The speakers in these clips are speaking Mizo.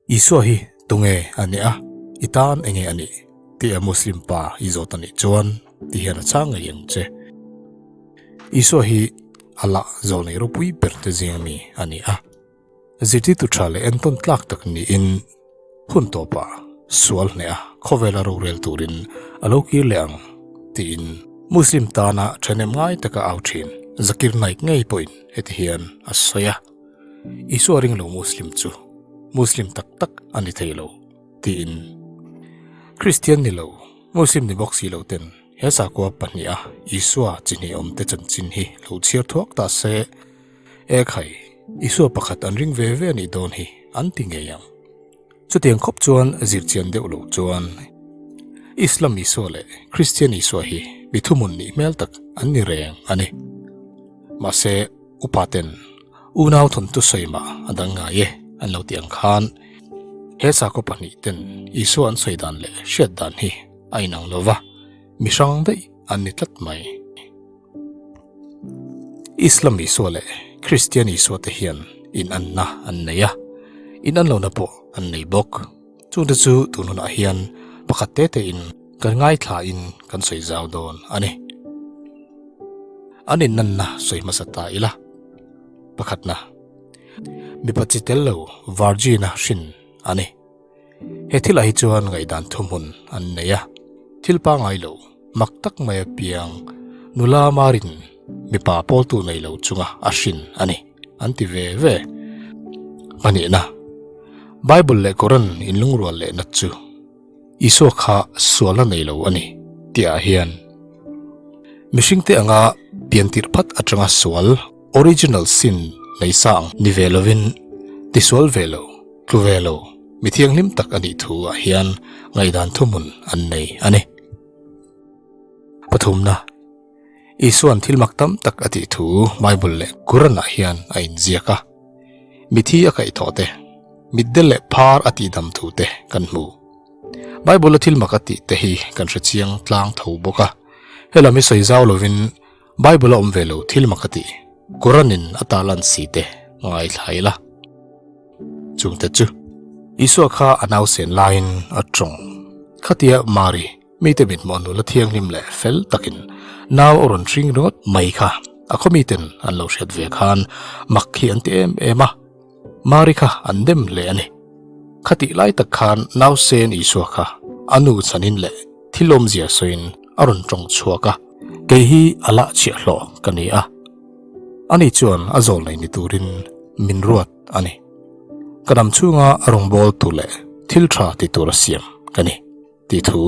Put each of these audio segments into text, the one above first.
Isua hi tunge a nih a, i tan enge a nih tih a Muslim pa i zawt a nih chuan ti hian a chhang ngei ang che. Isua hi Allah zawlnei ropui ber te zinga mi a ni a. Zirtirtu tha leh entawn tlak tak niin hun tawpah sual hneh a khawvela rorel turin a lo kir leh ang tiin Muslim tana thahnem ngai taka au thin Zakir Naik ngei pawhin heti hian a sawi a, Isua ring lo Muslim chu Muslim tak tak a ni thei lo tiin Kristian ni lo Muslim ni bawk si lo ten he sakhua pahniha Isua chi hnih awmte chanchin hi lo chhiar thuak ta se. E khai, Isua pakhat an ring ve ve a nih dawn hi an ti ngei ang. Chutiang khawp chuan zirchian deuh lo chuan Islam Isua leh Kristian Isua hi mi thuhmun nih hmel tak an ni reng a ni. Mahse, upa ten unau thawntu sawi mah a dang ngai e an lo tih ang khan he sakhaw pahnih ten Isua an sawi dan leh hriat dan hi a inang lo va, mi hrang daih an ni tlat mai. Islam Isua leh Kristian Isua te hian inanna an nei a, inanlohna pawh an nei bawk. Chungte chu tun hunah hian pakhat te tein kan ngaithlain kan sawi zau dawn a ni. An inanna sawi hmasa ta ila. Pakhatna, mipa chi tel lo virgin-a hrin a ni. He thilah hi chuan ngaihdan thuhmun an nei a, thil pangngai lo, mak tak mai a piang, nula marin mipa pawltu nei lo chunga a hrin a ni, an ti ve ve. Pahnihna, Bible leh Quran inlungrual lehna chu Isua kha sualna nei lo a ni tihah hian mihringte anga piantirh phat atanga sual, original sin, nei sa ang ni ve lovin tisual ve lo. Tlu ve lo, mi thianghlim tak a nih thu ah hian ngaihdan thuhmun an nei a ni. Pathumna, Isua'n thil mak tam tak a tih thu Bible leh Quran ah hian a inziak a. Mithi a kaihthawh te, mitdel leh phar a tihdam thu te kan hmu. Bible a thil mak a tih te hi kan hre chiang tlang tho bawk a. Helam hi sawi zau lovin Bible a awm ve lo thil mak a tih Quran in a tarlan si te ngaithla ila. Chungte chu Isua kha a nausen laiin a tawng. Khatia Mari mite mithmuh nula thianghlim leh fel takin nau a rawn hring ringawt mai kha a khaw miten an lo hriat ve khan mak hi an ti em em a. Mari kha an dem hle a ni. Khatih lai tak khan nausen Isua kha a nu chhanin leh thil awmzia sawiin a rawn tawng chhuak a, Kei hi a lah chhiahhlawh ka ni a. Ani chuan a zawl nei ni turin min ruat a ni. Ka dam chhunga a rawngbâwl tur leh thil ṭha ti tura siam ka ni, tih thu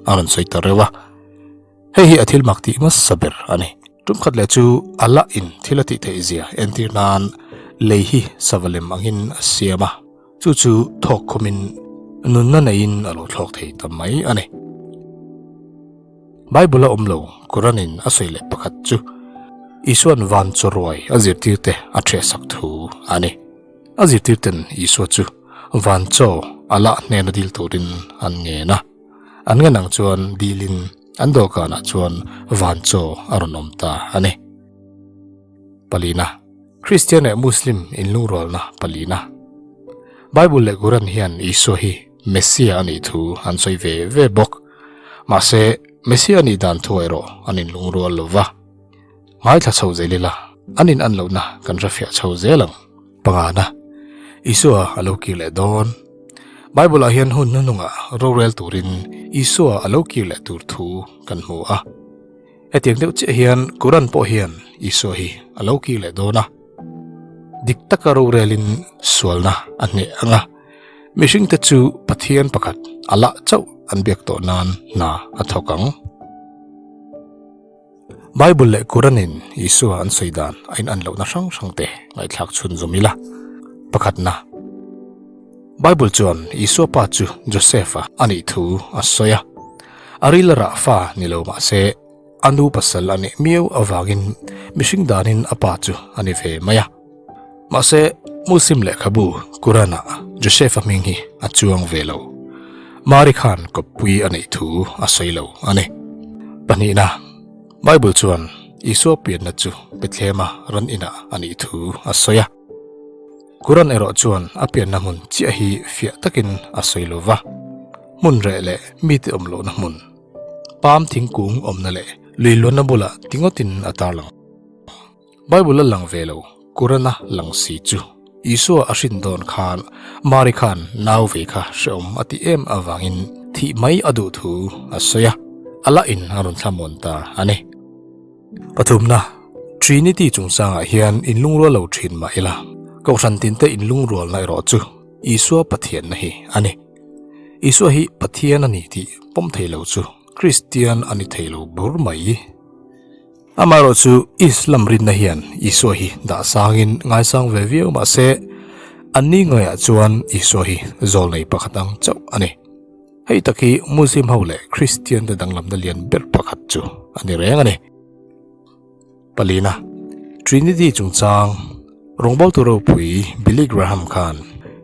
a rawn sawi ta reuh a. Hei hi a thil mak tih hmasa ber a ni. Tumkhat leh chu a lah in thil a tih theih zia entir nan lei hi sava lem angin a siam a, chu chu thawk khawmin nunna neiin a lo thlawk thei ta mai a ni. Bible a awm lo, Quran in a sawi leh pakhat chu Isua'n van chaw ruai a zirtirte a ṭhehsak thu a ni. A zirtirten Isua chu van chaw a lah hnena dil turin an ngen a. An ngen ang chuan dilin an dawhkanah chuan van chaw a rawn awm ta a ni. Palina, Kristian leh Muslim inlungrualna palina. Bible leh Quran hian Isua hi Messiah a nih thu an sawi ve ve bawk. Mahse, Messiah a nih dan thu erawh an inlungrual lo va. Ngaithla chho zel ila, an in an lohna kan hre fiah chho zel ang. Pangana, Isua a lo kir leh dawn. Bible ah hian hun hnuhnungah rorel turin Isua a lo kir leh tur thu kan hmu a. Hetiang deuh chiah hian Quran pawh hian Isua hi a lo kir leh dawn a. Dik taka rorelin sualna a hneh ang a, mihringte chu Pathian pakhat Allah chauh an biak tawh nan hna a thawk ang. Bible leh Quran-in Isua an sawi dan a inan lohna hrang hrang te ngaihthlak chhun zawm ila. Pakhatna, Bible chuan Isua pa chu Joseph-a a nih thu a sawi a. A ril a rah fa ni lo mah se, a nu pasal a nih miau avangin mihring danin a pa chu a ni ve mai a. Mahse, Muslim lehkhabu Quran-ah Joseph-a hming hi a chuang ve lo. Mari khan kawppui a neih thu a sawi lo a ni. Pahnihna, Bible chuan Isua pianna chu Bethlehema ran inah a nih thu a sawi a. Quran erawh chuan a pianna hmun chiah hi fiah takin a sawi lo va, hmun reh leh mite awm lohna hmun, palm thingkung awmna leh lui luanna bulah ti ngawtin a tarlang. Bible a lang ve lo, Quran a lang si chu. Isua a hrin dawn khan Mari khan nau vei kha hrehawm a ti em avangin thih mai a duh thu a sawi a, Allah in a rawn thlamawn ta a ni. Pathumna, Trinity chungchangah hian inlungrual lo thin mah ila, Kohhran tinte inlungrualna erawh chu Isua Pathianna hi a ni. Isua hi Pathian a ni tih pawm thei lo chu Kristian a ni thei lo bur mai. Amaherawh chu Islam rinna hian Isua hi dah sangin ngaisang ve viau mah se, anni ngaiah chuan Isua hi zawlnei pakhat ang chauh a ni. Hei tak hi Muslim ho leh Kristian te danglamna lian ber pakhat chu a ni reng a ni. Palina, Trinity chungchang rawngbawltu ropui Billy Graham khan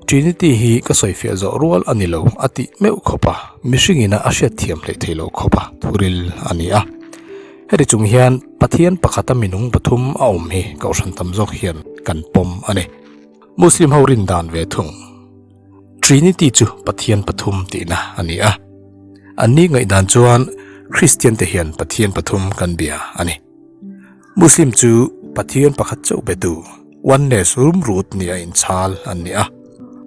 Trinity hi ka sawifiah zawh rual a ni lo a tih meuh khawp a, mihring ina a hriatthiam hleih theih loh khawp a thuril a ni a. Heti chung hian Pathian pakhata minung pathum a awm hi kohhran tam zawk hian kan pawm a ni. Muslim ho rin dan ve thung. Trinity chu Pathian pathum tihna a ni a. Anni ngaihdan chuan Kristian te hian Pathian pathum kan bia a ni. Muslim chu Pathian pakhat chauh betu, oneness rumrut nia inchhal an ni a.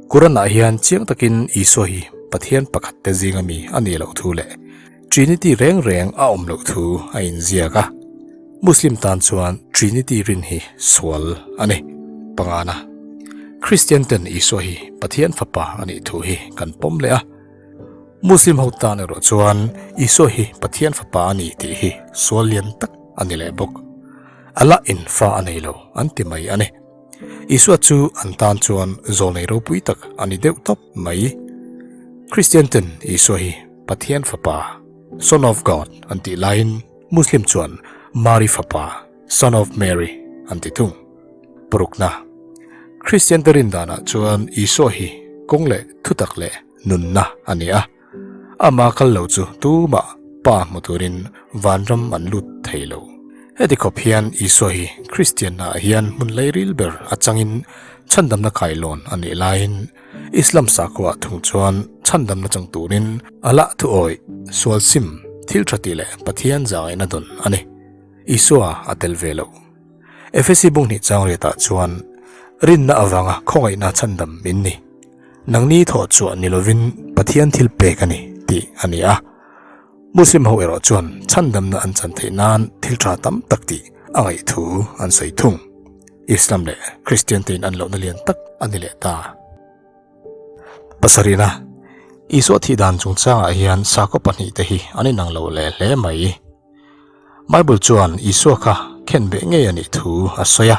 Quran-ah hian chiang takin Isua hi Pathian pakhat te zinga mi a nih loh thu leh Trinity reng reng a awm loh thu a inziak a. Muslim tan chuan Trinity rin hi sual a ni. Pangana, Kristian ten Isua hi Pathian fapa a nih thu hi kan pawm leh a. Muslim ho tan erawh chuan Isua hi Pathian fapa a ni tih hi sual lian tak a ni leh bawk. Allah in fa a nei lo an ti mai a ni. Isua chu an tan chuan zawlnei ropui tak a ni deuh tawp mai. Kristian ten Isua hi Pathian fapa, Son of God, an tih laiin Muslim chuan Mari fapa, Son of Mary, an ti thung. Parukna, Kristian te rin danah chuan Isua hi kawng leh thutak leh nunna a ni a. Ama kal lo chu tumah Pa hmu turin vanram an lut thei lo. Heti khawp hian Isua hi Kristiannaah hian hmun leiril ber a changin chhandamna kailawn a nih laiin Islam sakhuaah thung chuan chhandamna chang turin Allah thuawih, sual sim, thil tha tih leh Pathian zahngaihna dawn a ni. Isua a tel ve lo. Efesi bunghnih chang riatah chuan rinna avanga khawngaihna chhandam in ni. Nangni thawh chhuah ni lovin Pathian thil pek a ni tih a ni a. Muslim ho erawh chuan chhandamna an chan theih nan thil tha tam tak tih a ngaih thu an sawi thung. Islam leh Kristian te in an lohna lian tak a ni leh ta. Pasarihna, Isua thih dan chungchangah hian sakhaw pahnihte hi an inang lo leh hle mai. Bible chuan Isua kha khenbeh ngei a nih thu a sawi a,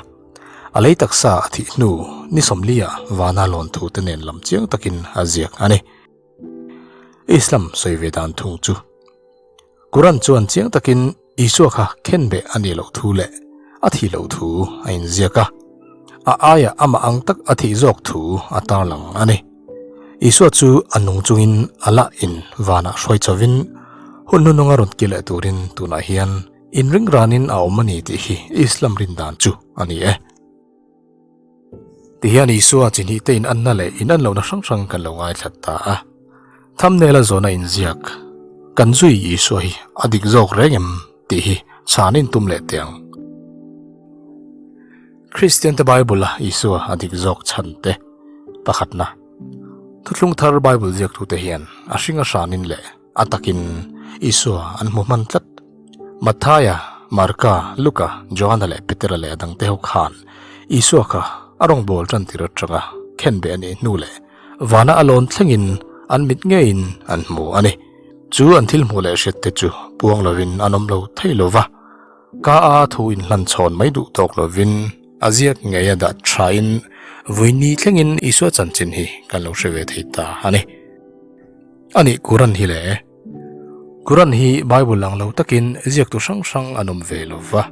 a lei taksa a thih hnu ni sawmliah vana lawn thu te nen lam chiang takin a ziak a ni. Islam sawi ve dan thung chu Quran chuan chiang takin Isua kha khenbeh a nih loh thu leh a thih loh thu a inziak a, a aia amah ang tak a thih zawk thu a tarlang a ni. Isua chu a nung chungin Allah in vanah hruai chovin hun hnununga rawn ki leh turin tunah hian inring ranin a awm a ni tih hi Islam rin dan chu a ni e. Tihian Isua chi hnih te inanna leh inan lohna hrang hrang kan lo ngaithlat ta a. Thumbnail a zawhna inziak, Kan zui Isua hi a dik zawk reng em? tih hi chhan intum leh teh ang. Kristian te Bible a Isua a dik zawk chhan te pakhatna. Thuthlung thar Bible ziaktute hian a hring a hranin leh a takin Isua an hmu hman tlat. Matthaia, Marka, Luka, Johana leh Petera leh a dangte ho khan Isua kha a rawngbâwl ṭan tir aṭanga khenbeh a nih hnu leh vana a lawn thlengin an mit ngeiin an hmu a ni. Chu an thil hmuh leh hriatte chu puang lovin an awm lo thei lo va. Ka a thu inhlan chhawn mai duh tawk lovin a ziak ngei a dah thain vawiini thlengin Isua chanchin hi kan lo hre ve thei ta a ni. A nih Quran hi le? Quran hi Bible ang lo takin ziaktu hrang hrang an awm ve lo va.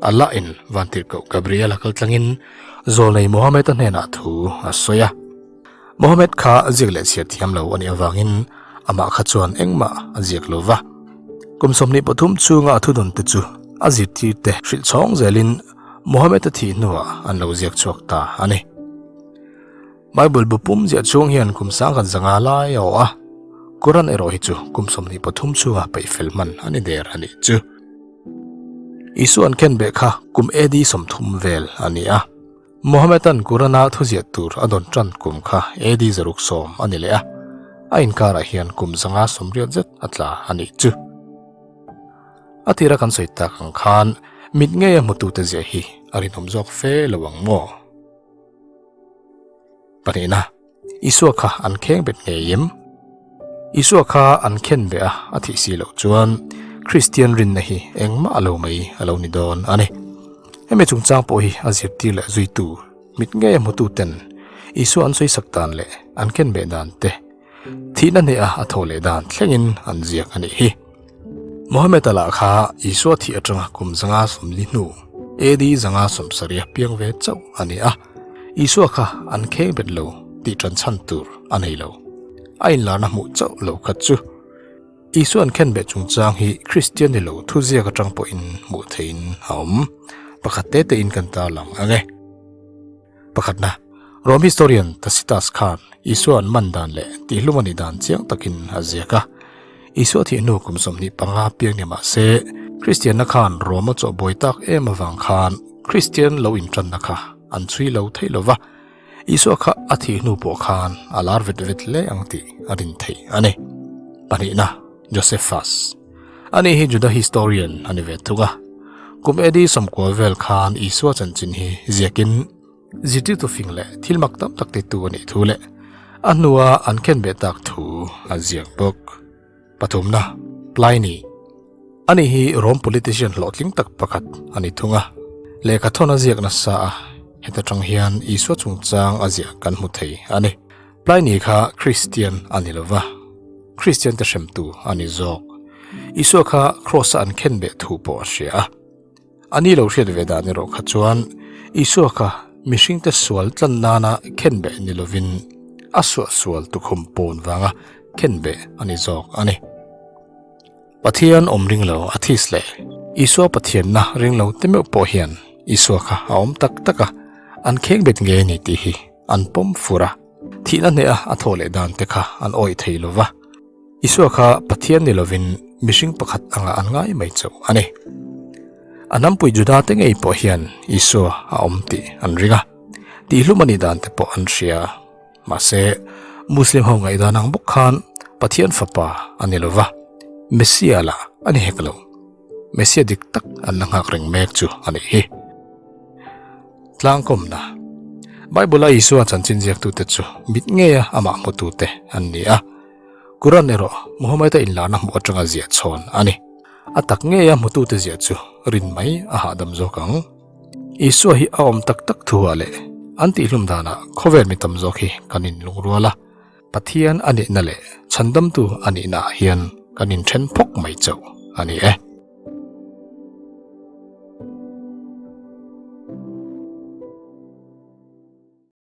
Allah in Vantirhkoh Gabriel a kal tlangin Zawlnei Muhammad-a hnenah thu a sawi a. Mohammed kha ziak leh chhiar thiam lo a nih avangin amah kha chuan engmah a ziak lo va. Kum 23 chhunga a thudawn te chu a zirtir te hrilh chhawng zelin Mohammed-a thih hnuah an lo ziak chhuak ta a ni. Bible bu pum ziah chhung hian kum 1100 lai a awh a, Quran erawh hi chu kum 23 chhunga peih fel hman a ni der a nih chu. Isua an khen beh kha kum AD 30 vel a ni a. Mohammed-a'n Quran-a thuziah tur a dawn tan kum kha AD 610 a ni leh a, a inkarah hian kum 580 zet a tla a nih chu. A tira kan sawi tak ang khan mit ngeia hmutute ziah hi a rinawm zawk fe lo ang maw? Pahnihna, Isua kha an kheng bet ngei em? Isua kha an khen beh a, a thih si loh chuan Kristian rinna hi engmah a lo mai a lo ni dawn a ni. Hemi chungchang pawh hi a zirtir leh zuitu mit ngei a hmututen Isua an sawisak dan leh an khen beh dan te Thihna hneha a thaw leh dan thlengin an ziak a nih hi. Mohammed-a lah kha Isua thih atanga kum 140 hnu AD 170 piang ve chauh a ni a, Isua kha an kheng bet lo tih tan chhan tur a nei lo. A inlarna hmuh chauh lo kha chu Isua an khen beh chungchang hi Kristian ni lo thuziak atang pawhin hmuh theihin a awm. Pakhat te tein kan tarlang ang e. Pakhatna, Rome historian Tacitus khan Isua an man dan leh tihlum a nih dan chiang takin a ziak a. Isua thih hnu kum 25 piang ni mah se, Kristianna khan Rome a chawhbuai tak em avang khan Kristian lo intanna kha an chhui lo thei lo va, Isua kha a thih hnu pawh khan a lar vet vet hle ang tih a rin theih a ni. Pahnihna, Josephus. Ani hi Juda historian a ni ve thung a. Kum AD 90 vel khan Isua chanchin hi ziakin zirtirtu fing leh thil mak tam tak titu a nih thu leh a hnua an khen beh tak thu a ziak bawk. Pathumna, Pliny. Ani hi Rome politician hlawhtling tak pakhat a ni thung a. Lehkha thawn a ziak nasa a, heta tang hian Isua chungchang a ziah kan hmu thei a ni. Pliny kha Kristian a ni lova, Kristian te hremtu a ni zawk. Isua kha Kraws-a an khen beh thu pawh a hria a. A ni lo hriat ve dan erawh kha chuan Isua kha mihringte sual tlan nana khen beh ni lovin a suahsual tukhum pawn vanga khen beh a ni zawk a ni. Pathian awm ring lo a this leh Isua Pathianna ring lo te meuh pawh hian Isua kha a awm tak tak a, an kheng bet ngei a ni tih hi an pawm fur a. Thihna hneha a thawh leh dan te kha an awih thei lo va. Isua kha Pathian ni lovin mihring pakhat anga an ngai mai chauh a ni. A hnampui Juda te ngei pawh hian Isua a awm tih an ring a, tihhlum a nih dan te pawh an hria. Mahse, Muslim ho ngaihdan ang bawk khan Pathian fapa a ni lova, Messia lah a ni hek lo. Messia dik tak an la nghak reng mek chu a nih hi. Tlangkawmna Bible-a Isua chanchin ziaktute chu mit ngeia amah hmutute an ni a. Quran erawh Muhammad-a inlarna hmuh atanga ziah chhawn a ni. A tak ngeia hmutute ziah chu rin mai a hahdam zawk ang. Isua hi a awm tak tak thu ah leh an tihhlum danah khawvel mi tam zawk hi kan inlungrual a, Pathian a nihna leh chhandamtu a nihna ah hian kan inthen phawk mai chauh a ni e.